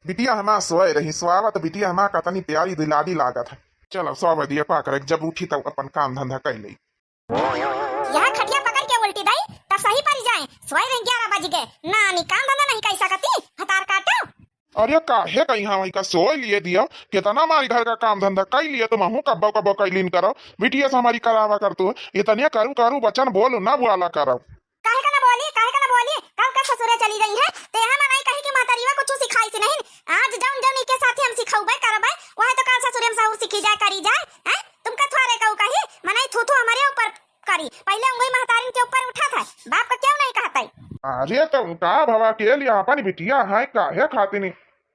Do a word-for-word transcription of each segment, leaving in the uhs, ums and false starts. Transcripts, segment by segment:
बिटिया हमार सोए रही, सोआवत बिटिया हमार कतनी प्यारी दुलारी लागत है। चलो सोवे दिया, का करे, जब उठी तब अपन काम धंधा कर लेई। यह खटिया पकड़ के उल्टी दई, तब सही परी जाए। सोए रही ग्यारह बज गए, नानी काम धंधा नहीं कर सकती, भतार काटो। अरे काहे कहीं हाँ वहीं का सोए लिए दिया, कितना मारी घर का काम धंधा कर लिए, तुम हूँ कब्बो कब्बो कर लीन करो, बिटिया से हमारी करावा कर तू, इतने करू करू वचन बोलो ना बुआला करो। काहे का ना बोली, काहे का ना बोली, कब का ससुरे चली गई है, ते यहाँ मनाई कही कि महतरीवा कुछ सिखाई से नहीं, आज जौन जौन इके साथे हम सिखौबे करबे, वह तो काल ससुरे में सहूर सीखी जाए, करी जाए, हैं? तुमका थोरे कहू कही, मनई थू थू हमरे ऊपर करी, पहिले उंगई महतारिन के ऊपर उठत है, बाप का क्यों नहीं कहत है? अरे तो का भवा के लिए अपन बिटिया है, काहे खातिर नहीं?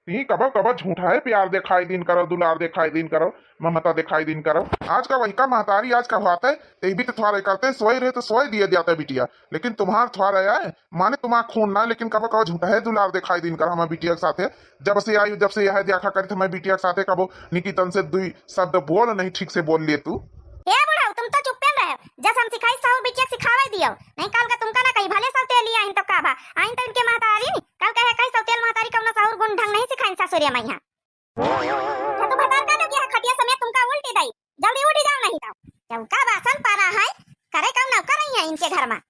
ती कबो कबो झूठा है, प्यार दिखाई दिन करो, दुलार दिखाई दिन करो, ममता दिखाई दिन करो। आज का वही का महतारी आज का होत है, ते भी तो थोरे करते, सोए रहे तो सोए दिए जाते बिटिया, लेकिन तुम्हार थोरे आए, माने तुम्हार खून ना, लेकिन कबो कबो झूठा है, दुलार दिखाई दिन करो हमारे बिटिया के साथे। जब से आई, जब से यह देखा करी, हमारे बिटिया के साथे कबो निकी तन से दुई शब्द बोल नहीं, ठीक से बोल ले तू। ए बुढ़ऊ, तुम तो चुप्पे रहो, जस हम सिखाई सहूर बिटिया के सिखावे दियो, नहीं काल का तुमका ना कही, भले सौतेली आइन तो का भा, आइन तो इनके महतारी, काल कहे कहीं सौतेल महतारी कौनो सहूर गुण ढंग नहीं सिखाइन ससुरिया मैया। तो तू भतार काटो कि खटिया समेत तुमका उल्टी दई, जल्दी उठी जाओ नहीं तो। चौका बासन परा है, करे कौन नौकर नहीं है इनके घर में।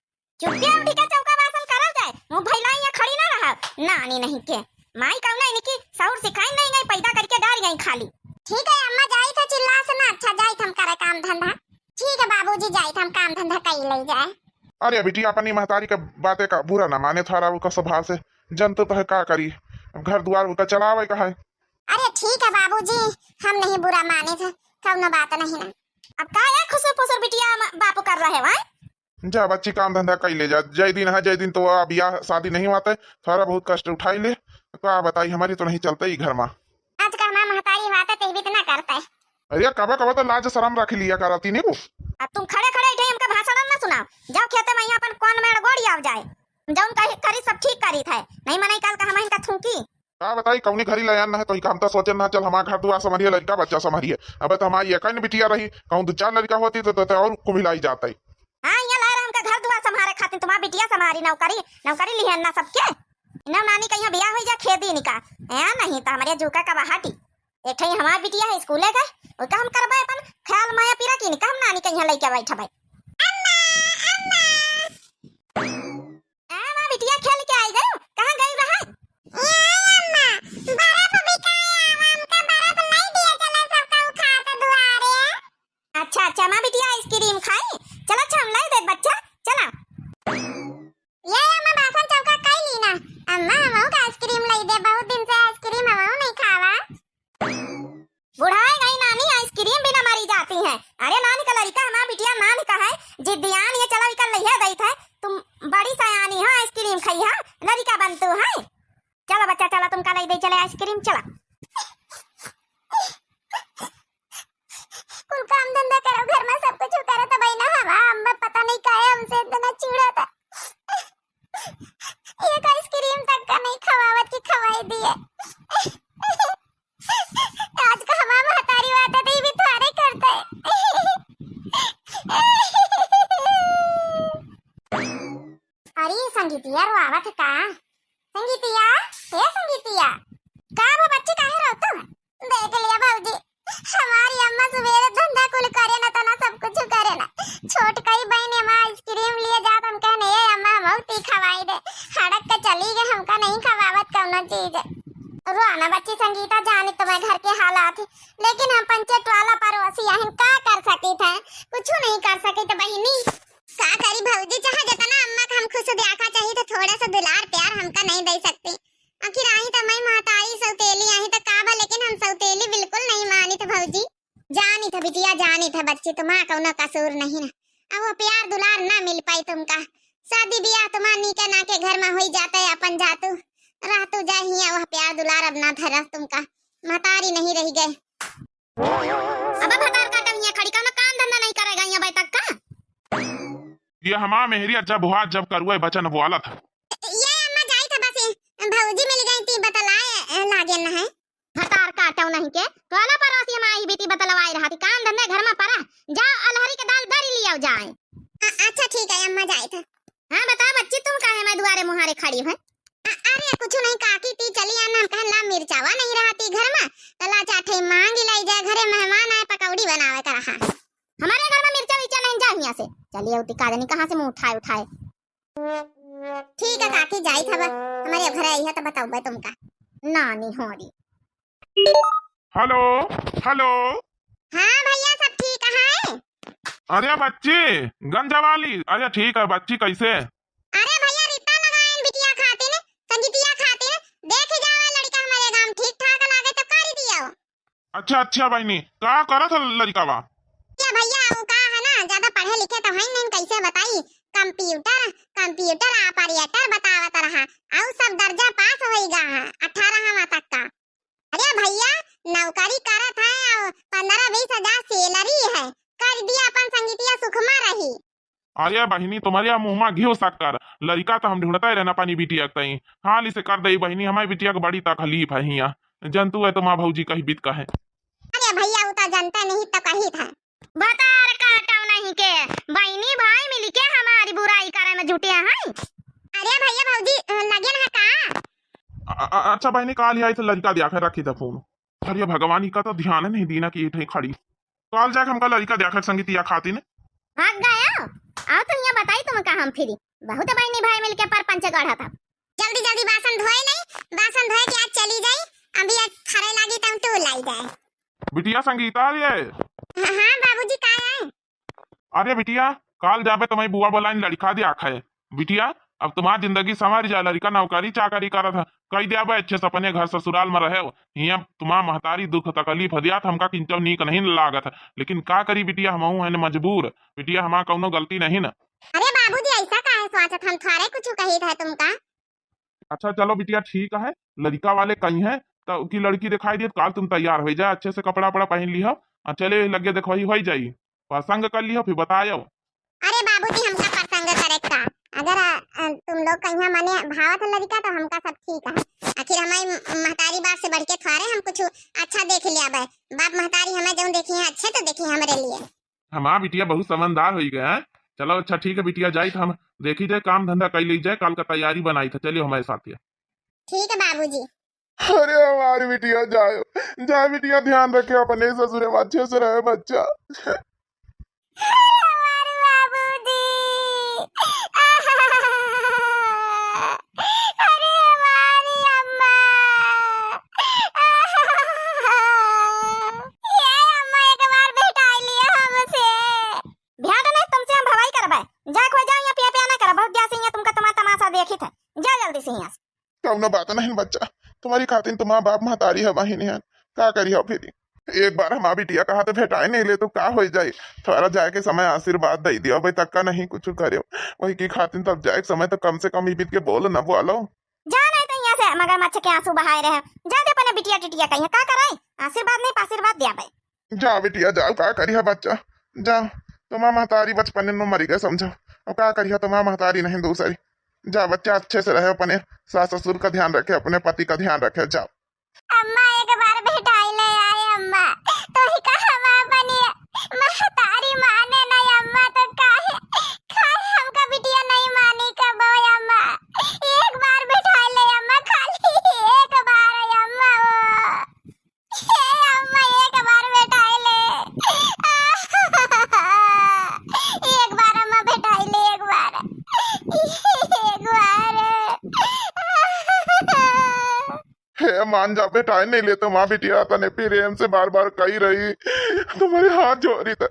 चुप्पे उठी के चौका बासन करल जाए, मुँह भैला यहाँ खड़ी ना रहा, नानी नहीं के। माई कौन इनकी सहूर सिखाई नहीं गई, पैदा करके डाल गई खाली। ठीक है अम्मा, जाई था चिल्ला से ना, अच्छा जाई था हम करे काम धंधा। ठीक है बाबूजी, जाई था हम काम धंधा कई ले जाए। अरे बिटिया अपनी महतारी का बातें का बुरा ना माने, थारा उनका स्वभाव से जनते तो है का करी, अब घर दुआर उनका चलावे का है। अरे ठीक है बाबूजी, हम नहीं बुरा माने थे, कौनो बात नहीं ना। अब का यार खुसुर फुसुर बिटिया म-, बापू कर रहे हो, हैं? जा बच्ची काम धंधा कर ले जा, जय दिन है, जय दिन तो अब या शादी नहीं हुआ था, थोड़ा बहुत कष्ट उठाई ले, का बताई हमारी तो नहीं चलता ही घर में। आज का हमारा महतारी हुआ था, ते भी तो ना करता है। अरे कबा कबा तो लाज शरम रख लिया करा तीनी को। अब तुम खड़े खड़े इधर हमका भाषण ना सुनाओ, जाओ खेते में यहाँ अपन कौन मेड़ गोड़ी आओ जाए, जौन कही करी सब ठीक करी था, नहीं मनाई काल का हम इनका थूकी। का बताई कौनी घरी लयान ना है, तो इका हम तो सोचे ना, चल हमार घर दुआर संभरिए, लड़का बच्चा संभरिए। अब तो हमारी एक ही न बिटिया रही, कहूँ दो चार लड़का होती तो, तो, तो और कुम्हिलाई जाता है। हाँ, यहाँ लाए रहे हमका घर दुआर संभारे खातिर, तुम्हार बिटिया संभारी, नौकरी, नौकरी लिहे ना सबके। इन्हें नानी कहीं बियाह होई जा खेदी निका, यहाँ नहीं तो हमारे जूका का बहाटी। एक ठे हमार बिटिया है स्कूले के, ओका हम करबे अपन ख्याल माया पीरा की निका, हम नानी कहीं लइके बैठबे। अम्मा, अम्मा। ए माँ, बिटिया खेल के आई गयो, कहाँ गई रहा? ए अम्मा, बर्फ बिकाए आवा, हमका बर्फ लाई दिया, चला सबका उखात दुआरे। अच्छा, अच्छा, माँ बिटिया आइसक्रीम खाई, चला, अच्छा, हम लाई दे बच्चा, चला। ये अम्मा, बासन चौका कई ली ना, अम्मा, हमहू का आइसक्रीम लाई दे, बहुत दिन से आइसक्रीम हमहू नहीं खावा। बुढ़ाए गई नानी, आइसक्रीम बिना मरी जाती हैं। अरे नानी का लड़का, हमार बिटिया नानी का है, जिद्दियान ये चला विकल लइहे गई थे, तुम बड़ी सयानी हो, आइसक्रीम खाई है, लड़का बनतू है। चला बच्चा, चला तुमका लई दे, चले आइसक्रीम, चला। कुल काम धंधा करो, घर में सब कुछ करो, तब ना हवा, हम पता नहीं काहे हमसे इतना चिढ़ा था। एक आइसक्रीम तक का नहीं खवावत कि खवाई दिए। आज का हमार महतारी बात है, तो ये भी थारे करते। अरे संगीतिया रोआवत है का? संगीतिया, हे संगीतिया, का बा बच्ची, काहे रोत हो? देख लिया भौजी, हमारी अम्मा सुबेरे धंधा कुल करे ना, तना सब कुछ करे ना। छोट कई बहन अम्मा आइसक्रीम लिए जात, हम कहने, "ए अम्मा, हम ती खवाई दे।" हड़क के चली गए, हमका नहीं खवावत कौनो चीज। रोना बच्ची संगीता, जानी तुम्हें घर के हालात, लेकिन हम पंचेट वाला पड़ोसी आहिन, का कर सकी थे? कुछ नहीं कर सकी थे बहिनी। का करी भौजी, चाहे जितना अम्मा का हम खुश देखा चाहिए, तो थोड़ा सा दुलार प्यार हमका नहीं दे सकती। आखिर आही त मैं महतारी सौतेली आही त का बा, लेकिन हम सौतेली बिल्कुल नहीं मानित भौजी। जानित है बिटिया, जानित है बच्ची, तुम्हारा कौनो कसूर नहीं ना। अब वो प्यार दुलार ना मिल पाई तुमका। शादी ब्याह तुम्हार नीके नाके घर में होई जाता है, अपन जातू रहतू जा हिया, वह प्यार दुलार अब ना धरा तुमका। महतारी नहीं रह गए। अब भतार काटम हिया खड़ी, कौनो काम धंधा नहीं करेगा हिया बैठक का? ये हमार मेहरी जब हुआ जब करुए बचन बोला था। ये अम्मा जाई था बस, भौजी मिल गई थी, बतलाए, ए, लागे न है। भतार काटो नहीं के, टोला पड़ोसी में आई बीती बतलवाई रहा थी, काम धंधे घर में पड़ा, जाओ अलहरी के दाल दरी लियाओ जाए। अ-, अच्छा ठीक है अम्मा जाई था। हाँ बताओ बच्ची, तुम काहे मैं दुआरे मुहारे खड़ी हो? अ-, अरे कुछ नहीं काकी, ती चली आना, हम कहन ला मिर्चावा नहीं रहती घर में, तो ला चार ठे मांगी लाई जाए, घरे मेहमान आए, पकौड़ी बनावे का रहा। हमारे घर में मिर्चा विर्चा नहीं, जा हियां से। चलिए उती का जानी कहाँ से मुंह उठाए उठाए। ठीक है काकी, जाई था, हमारे घरे आई है तो बताऊबे तुमका। नानी हो रही। हेलो, हेलो। हाँ भैया, सब ठीक है। अरे बच्ची, गंजवाली, अरे ठीक है बच्ची, कैसे? अरे भैया, रिश्ता लगाइन बिटिया खातिन, संगीतिया खातिन, देखि जावे लड़का हमारे गांव ठीक ठाक लागे तो करि दियो। अच्छा, अच्छा बहिनी, का करत है लड़कावा? ये भैया, वो का है ना, ज्यादा पढ़े लिखे तो है नहीं, कैसे बताई, कंप्यूटर, कंप्यूटर ऑपरेटर बतावत रहा, और सब दर्जा पास होई गा है, अठारहवाँ तक का। अरे भैया, नौकरी करत है और पन्द्रह बीस हजार सैलरी है, करि दिया अपन संगीतिया सुखमा रही। अरे बहिनी, तुम्हरे मुँह मा घिव शक्कर, लड़िका तो हम ढूँढत ही रहन अपनी बिटिया के तई, हाली से कर दई बहिनी, हमारी बिटिया के बड़ी तकलीफ है हियाँ, जनतू है तुम्हार भौजी कही बीत का है। अरे भैया, वो तो जनते नहीं तो कही था। भतार काटव नहीं के, बहिनी भाई मिलके हमारी बुराई करे में जुटे हैं। अरे भैया भौजी, लगेन है का? अ-, अ-, अच्छा बहिनी, काल ही आई तो लड़िका दिया के रखी था फोन। अरे भगवान, इका तो ध्यान नहीं दीना कि इठे खड़ी। काल जाके हमका लड़िका दिया के संगीतिया खातिन। भाग गया? आओ तो यहाँ बताई तुमका हम फिरी। बहुत बहिनी भाई मिलके परपंच गढ़ा था। जल्दी जल्दी बासन धोए नहीं, बासन धोए के आज चली जाई, अभी आज फरे लागी तब तू लाई जाए। बिटिया संगीता रे। हाँ, हाँ बाबूजी, का है? अरे बिटिया, काल जाबे तुम्हारी बुआ बोलाइन लड़िका दिया खाए। बिटिया, अब तुम्हार जिंदगी संवर जाए, लड़िका नौकरी चाकरी करत है, कही दिया बे अच्छे से अपने घर ससुराल में रहे। हियाँ तुम्हार महतारी दुख तकलीफ दिया, हमका किंचव नीक नहीं लागत है, लेकिन का करी बिटिया, हमहू है न मजबूर। बिटिया, हमार कौनो गलती नहीं न। अरे बाबूजी, ऐसा काहे सोचत, हम थोड़े कुछ कही था तुमका। अच्छा चलो बिटिया, ठीक है, लड़िका वाले कही हैं तो उकी लड़की दिखाई दिए, काल तुम तैयार हो जाए, अच्छे से कपड़ा वपड़ा पहन लिहो और चले लगे देखो ही हो जाई, प्रसंग कर लिहो, फिर बतायो। अरे बाबूजी, हमका प्रसंग करे का? अगर अ, अ, तुम लोग कहीं मने भावत है लड़िका तो हमका सब ठीक है। आखिर हमारी महतारी बाप से बढ़ के थोड़े हम कुछ अच्छा देख लिया बे। बाप महतारी हमें जौन देखी हैं अच्छे तो देखी हैं हमरे लिए। हमार बिटिया बहुत समझदार होई गए हैं। चलो अच्छा ठीक है बिटिया, जाई तो हम देखी जाए काम धंधा कर ली जाए, काल का तैयारी बनाई था, चलियो हमारे साथ ये। ठीक है बाबूजी। अरे हमारी बिटिया जाए, जा बिटिया ध्यान रखे अपने ससुरे में अच्छे से रहे बच्चा। हमारे बाबूजी। अरे हमारी अम्मा। ये अम्मा एक बार भेटाई लिया हमसे। भेंट नहीं तुमसे हम भवाई करबे। जा खो जाओ, यहाँ पिया पिया ना करा, बहुत गैस यहाँ तुमका तुम्हारा तमाशा देखी थे। जा जल्दी से यहाँ से। कौनो बात नहीं बच्चा, तुम्हारी खातिर तुम्हारा बाप महतारी है वही नहीं, का करी हो फिर। एक बार हमार बिटिया कहा तो भेटाए नहीं ले तो का हो जाए, थोड़ा जाए के समय आशीर्वाद दे दियो भाई, तक का नहीं कुछ करियो, वही की खातिर तब जाए के समय तो कम से कम इबित के बोल न बोलो। जा नहीं तो यहाँ से मगरमच्छ के आंसू बहाए रहे, जा दे अपने बिटिया टिटिया कहीं का कराए, आशीर्वाद नहीं आशीर्वाद दिया भाई। जा बिटिया जाओ, का करिया बच्चा, जा। तुम्हार महतारी बचपन में मरी गए समझो, अब का करिया, तुम्हार महतारी नहीं दूसरी। जा बच्चा, अच्छे से रहे, अपने सास ससुर का ध्यान रखे, अपने पति का ध्यान रखे, जाओ। अम्मा एक बार भेटाई ले आए अम्मा, तो ही का हम अपनी महतारी माने नहीं अम्मा, तो काहे, काहे हमका बिटिया नहीं मानी कबो अम्मा, एक बार भेटाई ले अम्मा, खाली एक बार अम्मा वो। हे अम्मा, एक बार भेटाई ले। एक बार अम्मा भेटाई ले, एक बार। एक बार। हे मान जा, भेटाई नहीं ले तो माँ बिटिया तने प्रेम से बार बार कही रही, तुम्हारे हाथ जोड़ी था,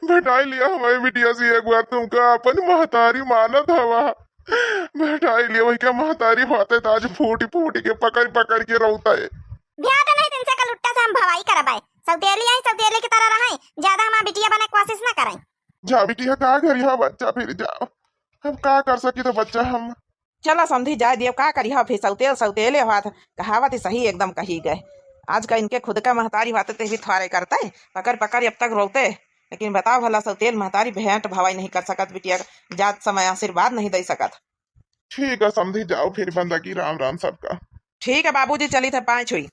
भेटाई लिया हमारी बिटिया से एक बार, तुमका अपन महतारी मानत हवा। भेटाई लिया वही का महतारी होते तो आज फूटी फूटी के पकड़ पकड़ के रोता है। ब्याह तो नहीं, तुमसे कल उट्टा से हम भवाई करब है। सौतेली आई, सौतेली की तरह रहे, ज्यादा हमार बिटिया बने कोशिश ना करें। जा बिटिया, का करी हो बच्चा, फिर जाओ, हम का कर सकी तो बच्चा हम। चला समधी जाए दियो, का करी हो फिर, सौतेल सौतेले होत, कहावत ही सही एकदम कही गए। आज का इनके खुद का महतारी होते ते भी थोड़े करते, पकड़ पकड़ अब तक रोते, लेकिन बताओ भला सौतेल महतारी भेंट भवाई नहीं कर सकत बिटिया, जात समय आशीर्वाद नहीं दे सकत। ठीक है समधी, जाओ फिर बंदगी, राम राम सबका। ठीक है बाबूजी, चली थे पाँच हुई।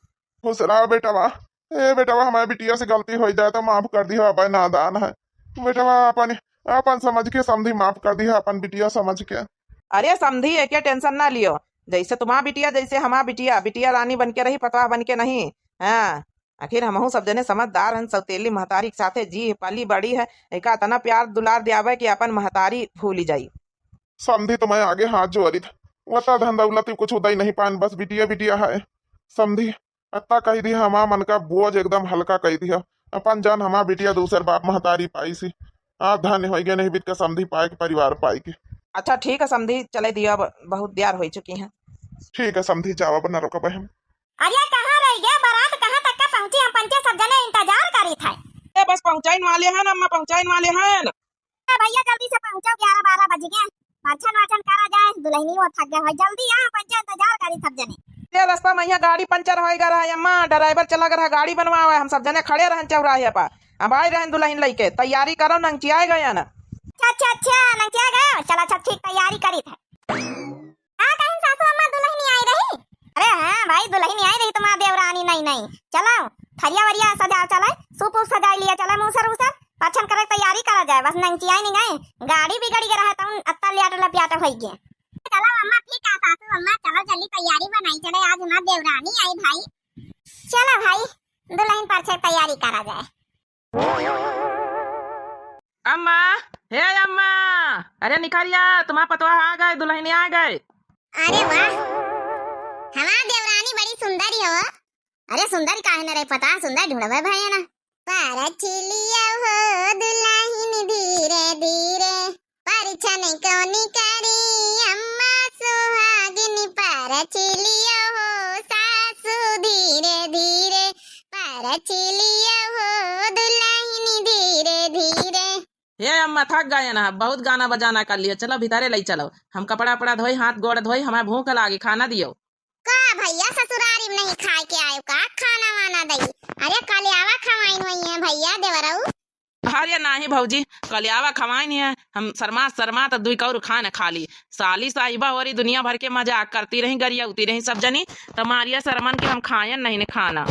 खुश रहो बेटवा। ए बेटवा, हमारे बिटिया से गलती हो जाए तो माफ कर दियो, अब नादान है। बेटवा अपन, अपन समझ के समधी माफ कर दिया, अपन बिटिया समझ के। अरे समधी, एके टेंशन ना लियो, जैसे तुम्हार बिटिया, जैसे हमार बिटिया, बिटिया रानी बन के रही, पतवाह बन के नहीं। हाँ, आखिर हमहू सब जने समझदार हन, सौतेली महतारी के साथे जी पली बड़ी है, एका इतना प्यार दुलार दियावे कि अपन महतारी भूली जाई। समधी, तुम्हें आगे हाथ जोड़ित, वता धन दौलत कुछ उदय नहीं पान, बस बिटिया बिटिया है। समधी, अत्ता कही दी, हमार मन का बोझ एकदम हल्का कही दिया। अपन जान हमार बिटिया दूसर बाप महतारी पाई सी। आप धन्य होई गए नहीं बीत के समधी पाए के, परिवार पाए के। अच्छा ठीक है समधी, चले दिया, अब बहुत देर हो चुकी है। ठीक है समधी, जावा, बना रोका बहन। अरे कहाँ रह गया बारात, कहाँ तक का पहुँची? हम पंचे सब जने इंतजार करी थे। ए बस पहुँचाइन वाले हैं अम्मा, पहुँचाइन वाले हैं। ए भैया, जल्दी से पहुँचो, ग्यारह बारह बज गए। परछन वरछन करा जाए, दुलहिनी वो थक गए हो। जल्दी आ, पंचे इंतजार करी सब जने। ए, रास्ता में यहाँ गाड़ी पंचर होएगा रहा अम्मा, ड्राइवर चला गया रहा गाड़ी बनवावे, हम सब जने खड़े रहन चौराहे पर। अब आई रहन दुलहिन लइके, तैयारी करो, नंगचियाए गए ना। अच्छा, अच्छा, अच्छा, नंगचियाए गए। चला, अच्छा, ठीक, तैयारी करी थे। का कहिन सासू अम्मा, दुलहिनी आई रही? अरे हाँ भाई, दुलहिनी आई रही तुम्हार देवरानी, नहीं, नहीं। चलो, थरिया वरिया सजाओ, चले, सूप वूप सजाई लिया, चले, मूसर वूसर, परछन करे तैयारी करा जाए, बस नंगचियाई नहीं गए, गाड़ी बिगड़ी गए रहा, तउन अत्ता लियाट लपियाट होई गए। चलो अम्मा, ठीक है सासू अम्मा, चलो जल्दी तैयारी बनाई, चले, आज हमार देवरानी आई भाई। चलो भाई, दुलहिन परछे तैयारी करा जाए। अम्मा, हे अम्मा, अरे निखरिया, तुम्हार पतोह आ गए, दुलहिनी आ गए। अरे वाह, हमार देवरानी बड़ी सुंदर ही हो। अरे सुंदर काहे न रहे, पता सुंदर ढूंढबे भए ना। परछी लियो हो दुलहिन धीरे धीरे, परछन कोनी करी अम्मा सुहागिन, परछी लियो हो सासू धीरे धीरे, परछी लियो हो दुलहिन धीरे धीरे। हे अम्मा, थक गए ना, बहुत गाना बजाना कर लिया, चलो भीतरे लई चलो, हम कपड़ा उपड़ा धोई, हाथ गोड़ धोई, हमें भूख लागी, खाना दियो। का भैया ससुरारी में नहीं खाए के आयो का खाना वाना दई? अरे कलियावा खवाइन होई है भैया देवरऊ। अरे नाही भौजी, कलियावा खवाइन है, हम शर्मा शर्मा तो दुई कौर खान खा ली। साली साहिबा होरी दुनिया भर के मजाक करती रही, गरियाउती रही सब जनी, तो मारिया शर्मन के हम खायन नहीं ने खाना।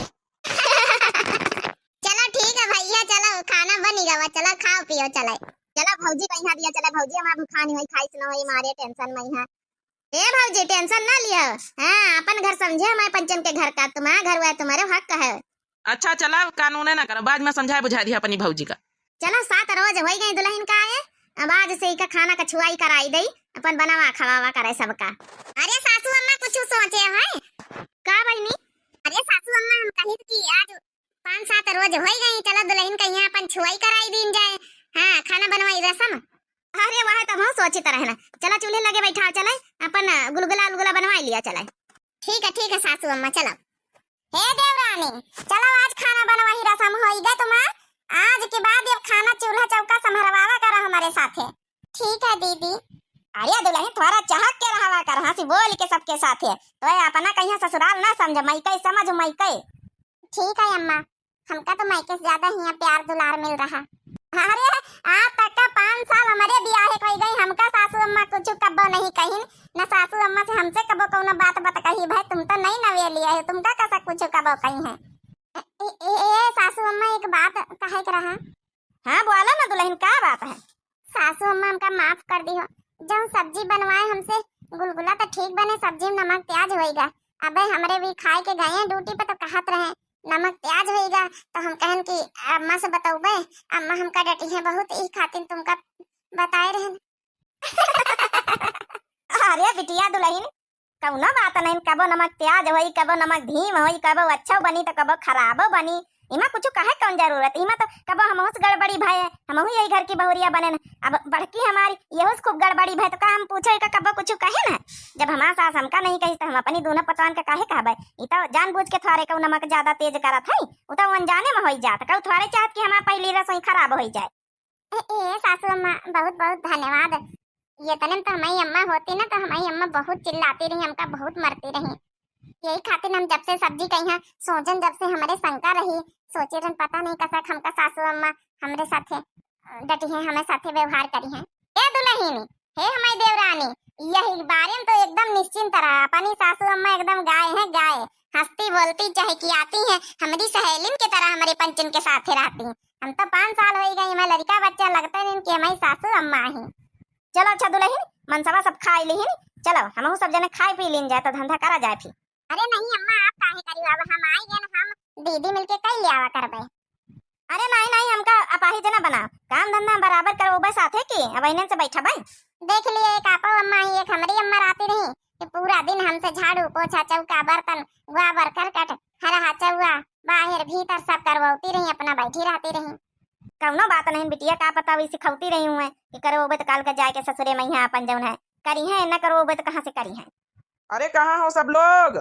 चलो ठीक है भैया, चलो खाना बनी गवा, चलो खाओ पियो चले। चलो भौजी कहीं दिया चले, भौजी हमार भुखानी होई, खाइस न होई, मारे टेंशन में है। ए भौजी, टेंशन ना लियो। हाँ, अपन घर समझे हमारे पंचन के घर का, तुम्हारा घर हुआ है, तुम्हारे हक का है। अच्छा, चला, कानूने ना करो, बाद में समझाए बुझाए दिया अपनी भौजी का। चलो, सात रोज होई गई दुलहिन का आए, अब आज से इका खाना का छुआई कराई दई, अपन बनावा खवावा करे सबका। अरे सासू अम्मा कुछ सोचे है? का बहिनी? अरे सासू अम्मा, हम कहित कि आज पाँच सात रोज होई गई, चलो दुलहिन का यहाँ अपन छुआई कराई दीन जाए। हाँ, खाना बनवाई रसम। अरे वाह, तब हम सोचित रहना। चला चूल्हे लगे बैठा, चले अपन गुलगुला उलगुला बनवाई लिया चले। ठीक है, ठीक है सासू अम्मा, चलो। हे देवरानी, चलो आज खाना बनवाही रसम होई गए तुम्हार। आज के बाद ये खाना चूल्हा चौका संभरवावा करा हमारे साथे। ठीक है दीदी। अरे दुलहिन, थोड़ा चहक के रहवा कर, हंसी बोल के सबके साथे। तो ये अपना कहीं ससुराल ना समझ, मइके समझ, मइके। ठीक है अम्मा, हमका तो मइके से ज्यादा हियाँ प्यार दुलार मिल रहा। अरे, आज तक का पाँच साल हमारे बियाहे होई गई, हमका सासू अम्मा कुछ कब्बो नहीं कहिन, न सासू अम्मा से हमसे कब्बो कौनो बात बत कही। भाई, तुम तो नहीं नवे लिए हो, तुमका कसा कुछ कब्बो कही है? ए, ए, ए, सासू अम्मा, एक बात कहे के रहा। हाँ, बोला ना दुलहिन, का बात है? सासू अम्मा, हमका माफ कर दिहो। जौन सब्जी बनवाए हमसे, गुलगुला तो ठीक बने, सब्जी में नमक प्याज होइगा। अबे हमरे भी खाए के गए ड्यूटी पे तो कहत रहे, नमक प्याज होइगा, तो हम कहन कि अम्मा से बतौबे, अम्मा हमका डटी है बहुत, ई खातिर तुमका बताए रहन। अरे बिटिया दुलहिन, कौनो बात नहीं, कबो नमक प्याज होई, कबो नमक धीम होई, कबो अच्छो बनी तो कबो खराबो बनी। इमा कुछ कहे कौन जरूरत, इमा तो कबो हमहू से गड़बड़ी भय, हमहू यही घर की बहुरिया बने न। अब बड़की हमारी यहू से खूब गड़बड़ी भय तो का हम पूछो एका कबो कुछ कहे न? जब हमार सास हमका नहीं कही तो हम अपनी दोनों पतवान का काहे कहबे? ई तो जानबूझ के थोड़े को नमक ज्यादा तेज करत है, उ तो अनजाने में होई जात, कहू थोड़े चाहत कि हमार पहली रसोई खराब होई जाए। ए, ए, सासू अम्मा, बहुत, बहुत धन्यवाद। ये तने में तो हमारी अम्मा होती ना, तो हमारी अम्मा बहुत चिल्लाती रही, हमका बहुत मरती रही। यही खातिर हम जब से सब्जी कहीं सोचन, जब से हमारे शंका रही, सोचे रहन, पता नहीं कसक हमका सासू अम्मा हमरे साथे, अ, डटी हैं, हमें साथे व्यवहार करी हैं। ए दुलहिनी, हे हमारी देवरानी, यही बारे में तो एकदम निश्चिंत रहा, अपनी सासू अम्मा एकदम गाय हैं, गाय, हंसती बोलती चहकियाती हैं, हमारी सहेलिन की तरह हमारे पंचन के साथे रहती हैं। हम तो पाँच साल होई गई, हमें लड़का बच्चा लगते नहीं कि हमारी सासू अम्मा ही। चलो अच्छा दुलहिन, मनसवा सब खाई लिहिन, चलो, हमहू सब जने खाए पी लीन जाए, तो धंधा करा जाए फिर। अरे नहीं अम्मा, आप काहे करियो, अब हम आइ गए न, हम दीदी मिलके कइ लियावा करबे। अरे नहीं, नहीं, हमका अपाहिज न बनाओ, काम धंधा हम बराबर करवउबे साथे की, अब इन्हन से बैठबे। देख लिए, एक आपो अम्मा ही, एक हमरी अम्मा रहती रही कि पूरा दिन हमसे झाड़ू, पोछा, चौका, बर्तन, गोबर, करकट, हरहा, चौवा, बाहर, भीतर सब करवउती रही, अपना बैठी रहती रही। कउनो बात नहीं बिटिया, का पता वही सिखउती रही हुए कि करवउबे त काल का जाए के ससुरे मइहाँ अपन जउन है करिहैं, न करवउबे त कहाँ से करिहैं। अरे कहाँ हो सब लोग?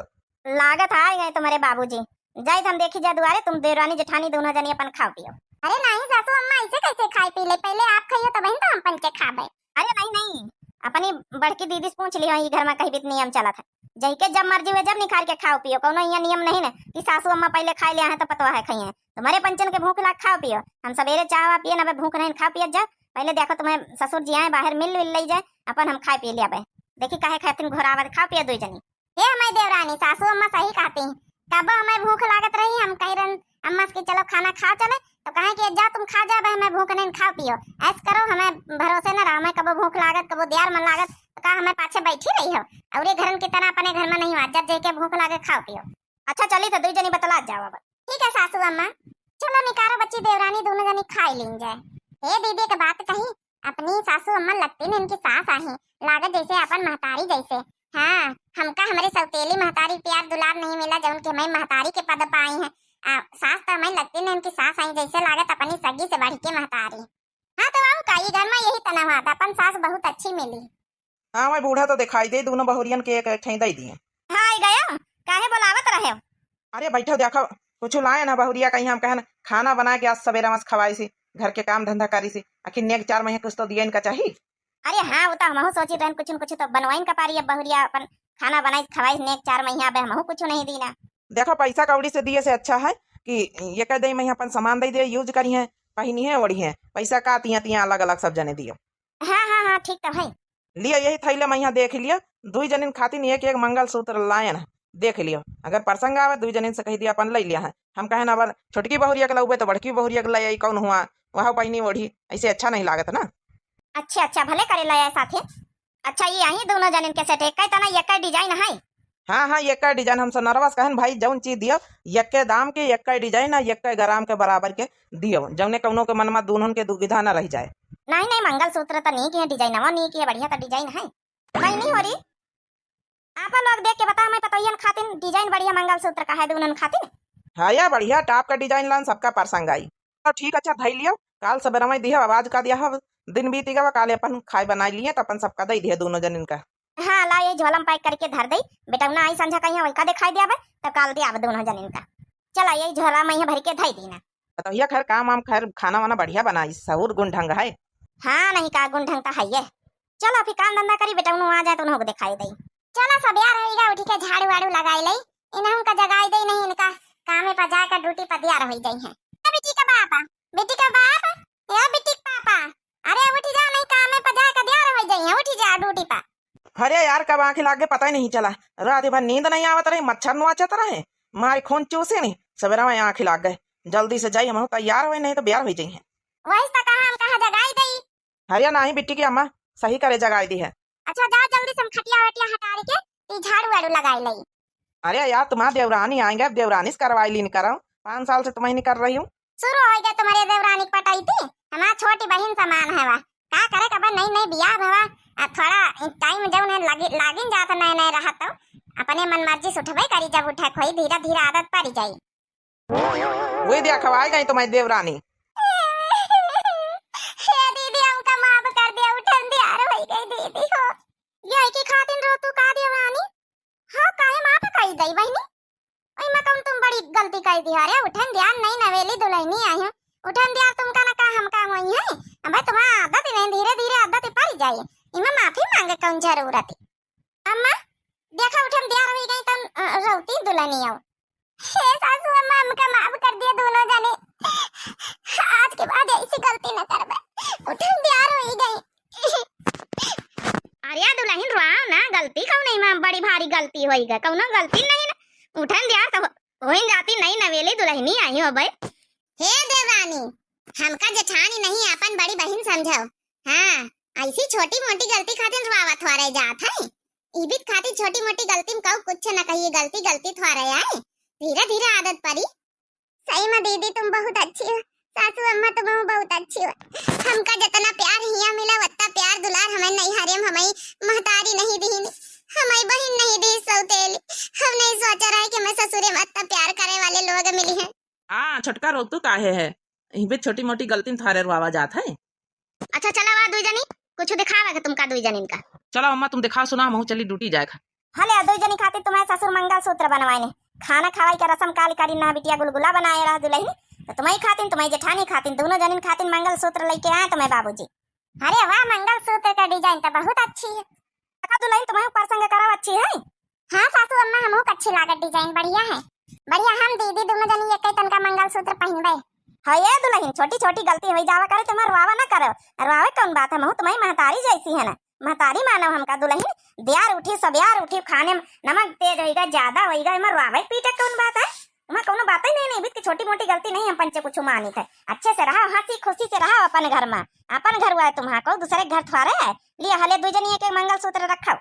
लागत है आइ गए तुम्हरे बाबूजी। जाइत हम देखी जा दुआरे, तुम देवरानी जेठानी दुनो जनी अपन खाओ पियो। अरे नहीं सासू अम्मा, ऐसे कैसे खाए पी ले, पहिले आप खाइयो तबहिन तो हम पंचे खाबे। अरे नहीं नहीं, अपनी बड़की दीदी से पूछ लियो, ई घर में कहीं भी नियम चलत है, जहिके जब मर्जी हुए जब निखार के खाओ पियो, कउनो इहाँ नियम नहीं न कि सासू अम्मा पहिले खाइ लिया है तो पतोह है खाइहैं। तुम्हरे पंचन के भूख लाग खाओ पियो, हम सबेरे चाह वा पिए न, अबे भूख नहीं खाओ पियत जा। पहिले देखो तुम्हें ससुर जी आए, बाहर मिल विल लइ जाए, अपन हम खाए पी लियाबे, देखी काहे खातिर घोरावत, खाओ पियो दुइ जनी। हे हमारी देवरानी, सासू अम्मा सही कहती हैं। कबो हमें भूख लागत रही, हम कहि रहन अम्मा से कि चलो खाना खाओ चले, तो कहें कि जा तुम खा जाबे, हमें भूख नहीं, खाओ पियो, ऐस करो, हमें भरोसे न रहो, हमें कबो भूख लागत, कबो दियार मन लागत, तो का हमें पाछे बैठी रही हो? अउरे घरन की तरह अपने घर में नहीं हुआ, जब जेके भूख लागे खाओ पियो। अच्छा चली तो दुइ जनी बतलात जाओ अब। ठीक है सासू अम्मा, चलो निकारो बच्ची देवरानी दुनो जनी खाइ लीन जाए। हे दीदी के बात कही, अपनी सासू अम्मा लगती न इनकी सास आही, लागत जैसे अपन महतारी जैसे। हाँ, हमका हमरे सौतेली महतारी प्यार दुलार नहीं मिला, जउन के हमें महतारी के पद पाई है। आ, सास तो हमें लगती न इनकी सास आई, जैसे लागत अपनी सगी से बढ़ के महतारी। हाँ तो अउ का, ई घर में यही तना हुआ था, अपन सास बहुत अच्छी मिली। हाँ, मैं बूढ़ा तो दिखाई दे, दुनो बहुरियन के एक एक ठई दइ दिए। हाँ, आइ गयो, काहे बोलावत रहे हो? अरे बैठो, देखो, कुछ लाए ना बहुरिया कहीं, हम कहन खाना बनाए के आज सवेरे मस खवाई सी, घर के काम धंधा करी सी, आखिर नेग चार महीने कुछ तो दिए इनका चाही। अरे हाँ, वो तो हमहू सोची रहन, कुछ न कुछ तो बनवाइन का पारी, अब बहुरिया अपन खाना बनाई खवाई नेग चार महीना, अब हमहू कुछ नहीं दीना। देखो, पैसा कौड़ी से दिए से अच्छा है कि एक दे महीना अपन सामान दे दिए, use करिहैं, पहिनिहैं, ओढ़िहैं, पैसा का तिया तिया अलग अलग सब जने दियो। हाँ हाँ हाँ, ठीक तो है। लिया, यही थैले में यहाँ देख लिया, दुई जनिन खातिन एक एक मंगलसूत्र लायन है, देख लियो। अगर प्रसंग आवे, दुई जनिन से कहि दिया, अपन लइ लिया है। हम कहेन, अब छोटकी बहुरिया के लउबे तो बड़की बहुरिया के लइ आई, कौन हुआ, वह पहिनी ओढ़ी, ऐसे अच्छा नहीं लागत ना। अच्छा अच्छा, भले करे लइ आए साथे। अच्छा, ये आई दुनो जनिन के set, एक तना एक design है। हाँ हाँ, एक design। हम सोनरवा से कहेन, भाई जौन चीज दियो, यक्के दाम के, यक्के design आ यक्के ग्राम के बराबर के दियो, जौने कौनो के मन में दुनोन के दुविधा न रह जाए। नहीं नहीं, मंगलसूत्र तो नीक है, डिजाइनवा नीक है, बढ़िया तो design है। बहिनी होरी, आप लोग देख के बताओ, मैं पतोहियन खातिन design बढ़िया मंगलसूत्र का है दुनोन खातिन। हाँ या, बढ़िया top का design लान, सबका पसंद आई। तो ठीक, अच्छा धई लियो, काल सबेरा में दिया, आवाज का दिया, दिन बीत गवा, काल अपन खाए बनाई लिए तो अपन सबका दे दिया दुनो जनिन का। हाँ, ला, यही झोला में pack करके धर दई। बेटौना आई संझा कहिया, वही का दिखाई दिया बे, तो काल दिया अब दुनो जनिन का। चला, यही झोला में यहाँ भर के धई दीना। तो भैया, खैर, काम वाम, खैर, खाना वाना बढ़िया बनाई, सहूर गुण ढंग है। हाँ, नहीं का गुण ढंग तो है ये। चला, फिर काम धंधा करी, बेटौनो आ जाए तो उन्हों को दिखाई दई। चला, सब यार होइगा, उठी के झाड़ू वाड़ू लगाई लई, इन्हों का जगाई दई, नहीं इनका कामे पर जाकर duty पर दियार होई जाई है। ए बिट्टी का बाप, बिट्टी का बाप, ए बिट्टी का पापा, अरे उठी जा, नहीं कामे पर जाकर दियार होई जाई है, उठी जा duty पर। अरे यार, कब आँखी लाग गए पता ही नहीं चला, रात भर नींद नहीं आवत रही, मच्छर नोचत रहे, मारी खून चूसे नहीं, सवेरा में आँखी लाग गए, जल्दी से जाई, हम तैयार होई, नहीं तो बेयार होई जाई है। वही तो कहा, हम कहा जगाई दई। अरे नाही बिट्टी की अम्मा, सही करे जगाई दी है। अच्छा, जाओ जल्दी से हम खटिया वटिया हटारी के, ई झाड़ू वाड़ू लगाई लई। अरे यार, तुम्हार देवरानी आएंगे, अब देवरानी से करवाई लीन करो, पाँच साल से तुम्हें नहीं कर रही हूँ। शुरू होइगा तुम्हारे देवरानी के पटैती, हमार छोटी बहिन समान है वा। का करे, कब नई नई बियाह भवा, आ थोड़ा time जौन है लागी, लागिन जात नए नए रहत तो अपने मन मर्जी से उठबे करी, जब उठे खोई धीरे धीरे आदत पड़ जाई। वही दिया खवाई गई तुम्हारी देवरानी। हे दीदी, हमका माफ कर दिया, उठन दियार होई गई दीदी हो। ये की खातिन रो तू का देवरानी? हाँ, काहे माफ कई दई बहिनी? ओइमा कौन तुम बड़ी गलती कर दिया रे? उठन दियार नई नवेली दुल्हनी आई हूँ, उठन दियार तुमका ना का हमका होई है? अबे तुम्हारा आदत नहीं, धीरे धीरे आदत पड़ जाई, इमा माफी मांगे कौन जरूरत है? अम्मा, देखा उठन दियार होई गई तन, अ, रौती दुल्हनी आओ। हे सासू अम्मा, हमका माफ कर दिया दोनों जने, आज के बाद ऐसी गलती न करबे। उठन दियार होई गई। अरे दुल्हन रोआ ना, गलती कौन नहीं, बड़ी भारी गलती होई गई, कौनो गलती नहीं ना। उठन दियार तो होइन जाती, नई नवेली दुल्हनी आई हो बे। हे देवरानी, हमका जेठानी नहीं, अपन बड़ी बहिन समझो। हाँ, ऐसी छोटी मोटी गलती खातिर रोआवत हो रह जात है। इबित खातिर छोटी मोटी गलती में कहू कुछ न कहिए, गलती गलती थोड़े आए, धीरे धीरे आदत पड़ी। सही में दीदी तुम बहुत अच्छी हो, सासू अम्मा तुम बहुत अच्छी हो। हमका जितना प्यार हियाँ मिला उतना प्यार दुलार हमें नैहरे में हमें महतारी नहीं दीन, हमें बहिन नहीं दी सौतेली। हम नहीं सोचा रहे कि हमें ससुरे में इतना प्यार करे वाले लोग मिली हैं। हाँ, छोटका रोतू काहे है? इही पे छोटी मोटी गलती में थारे रोआवा जात है। अच्छा, चला वा दुई जनी, कुछ दिखावे के तुमका दुई जनिन का। चला अम्मा, तुम दिखाओ सुना, हमहू चली ड्यूटी जाए खा। हले, दुई जनी खातिर तुम्हें ससुर मंगलसूत्र बनवाए ने। खाना खवाई के रसम काली करी ना बिटिया, गुलगुला बनाए रहा दुलहिन। तो तुम्हें खातिन, तुम्हें जेठानी खातिन, दोनों जनिन खातिन मंगलसूत्र लेके आए तुम्हें बाबूजी। अरे वाह, मंगलसूत्र का design तो बहुत अच्छी है। देखा दुलहिन, तुम्हें ऊपर संग कराव अच्छी है। हाँ सासू अम्मा, हमहू का अच्छी लागत design, बढ़िया है। बढ़िया, हम दीदी दोनों जनी एक ही तनका मंगलसूत्र पहिनबे। हाँ ये दुलहिन, छोटी छोटी गलती होई जावा करे, तुम्हें रोआवा ना करो। रोआवे कौन बात है, हमहू तुम्हें महतारी जैसी है ना, महतारी मानव हमका दुलहिन। दियार उठी, सबियार उठी, खाने में नमक तेज होइगा, ज्यादा होइगा, एमा रोआवे पीटे कौन बात है? उमा कौनो बात ही नहीं, नहीं बीत की छोटी मोटी गलती नहीं हम पंचे कुछ मानित है। अच्छे से रहा, हंसी खुशी से रहा अपन घर में, अपन घर हुआ है तुम्हारा, को दूसरे घर थोड़े है। लिया हले दुई जनी एक एक मंगलसूत्र रखो।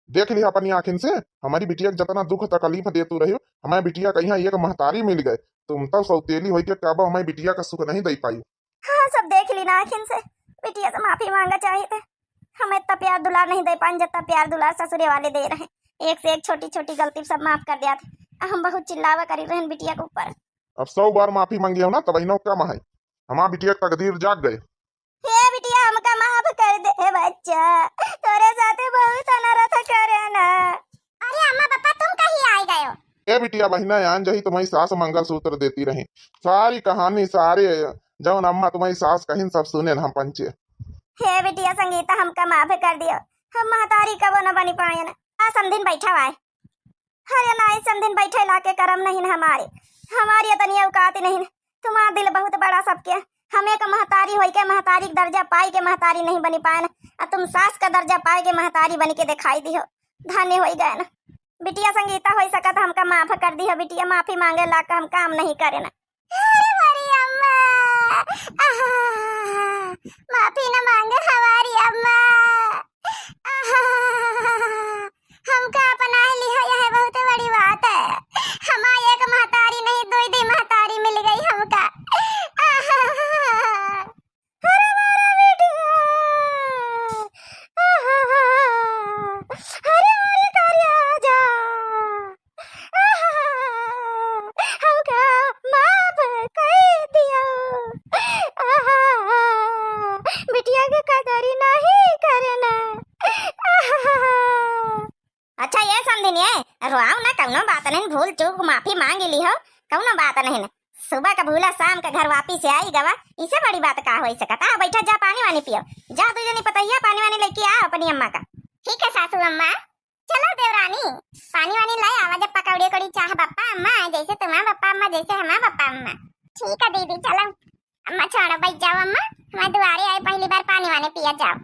देख लिया अपनी आँखिन से, हमारी बिटिया के जितना दुख तकलीफ दे तू रही हो, हमारी बिटिया का यहाँ एक महतारी मिल गए। तुम तो सौतेली होई के कब हमारी बिटिया का सुख नहीं दे पाई। हाँ, सब देख ली ना आँखिन से, बिटिया से माफी मांगा चाहिए थे। हम इतना प्यार दुलार नहीं दे पाए जितना प्यार दुलार ससुरे वाले दे रहे। एक से एक छोटी छोटी गलती सब माफ कर दिया थे। हम बहुत चिल्लावा करी रहन बिटिया के ऊपर। अब सौ बार माफी मांगी हो ना, तब इन्हों कम है। हमार बिटिया के तकदीर जाग गए। हे बिटिया, हमका माफ कर दे बच्चा, तोरे साथे बहुत अनर्थ करे ना। अरे अम्मा पापा, तुम कहीं आए गए हो? ए बिटिया, बहिना आन जही तुम्हारी सास मंगलसूत्र देती रही। सारी कहानी, सारे जौन अम्मा तुम्हारी सास कहिन, सब सुने हम पंचे। हे बिटिया संगीता, हमका माफ कर दियो, हम महतारी कबो न बनी पाए ना। आ समधिन बैठा हुआ है। अरे नाई समधिन बैठे लाके करम नहीं न हमारे, हमारी इतनी औकात नहीं न। तुम्हारा दिल बहुत बड़ा सबके। हम एक महतारी होई के महतारी के दर्जा पाई के महतारी नहीं बनी पाए न, आ तुम सास का दर्जा पाई के महतारी बन के दिखाई दिहो। धन्य होई गए न। बिटिया संगीता होई सकत हमका माफ कर दिहो बिटिया, माफी मांगे लाग हम काम नहीं करे न। अरे मोरी अम्मा, आहा, माफी न मांगे हमारी अम्मा। आहा, हमका अपना लिहा, यह बहुत बड़ी बात है। हमारी एक महतारी नहीं, दुई दी महतारी मिल गई हमका। आहा, अरे मोरा बिटिया, आहा, अरे मोरी कारिया जा। आहा, हमका माफ कर दियो। आहा, बिटिया के कदरी नहीं करना। आहा। अच्छा ये समधिन, ये रोआऊ ना, कौनो बात नहीं, भूल चूक माफी मांग ली हो, कौनो बात नहीं। सुबह का भूला शाम का घर वापिस आई गवा, इसे बड़ी बात का होई सकत। आ बैठा, जा पानी वानी पियो, जा दू जनी पतैया पानी वानी लेके आ अपनी अम्मा का। ठीक है सासू अम्मा। चलो देवरानी, पानी वानी लाई आवा, जब पकौड़ी उकौड़ी चाह बप्पा अम्मा, जैसे तुम्हारा बप्पा अम्मा, जैसे हमारा बप्पा अम्मा। ठीक है दीदी, चलो। अम्मा छोड़ो, बैठ जाओ अम्मा, हमारे दुआरे आए पहली बार, पानी वानी पिया जाओ।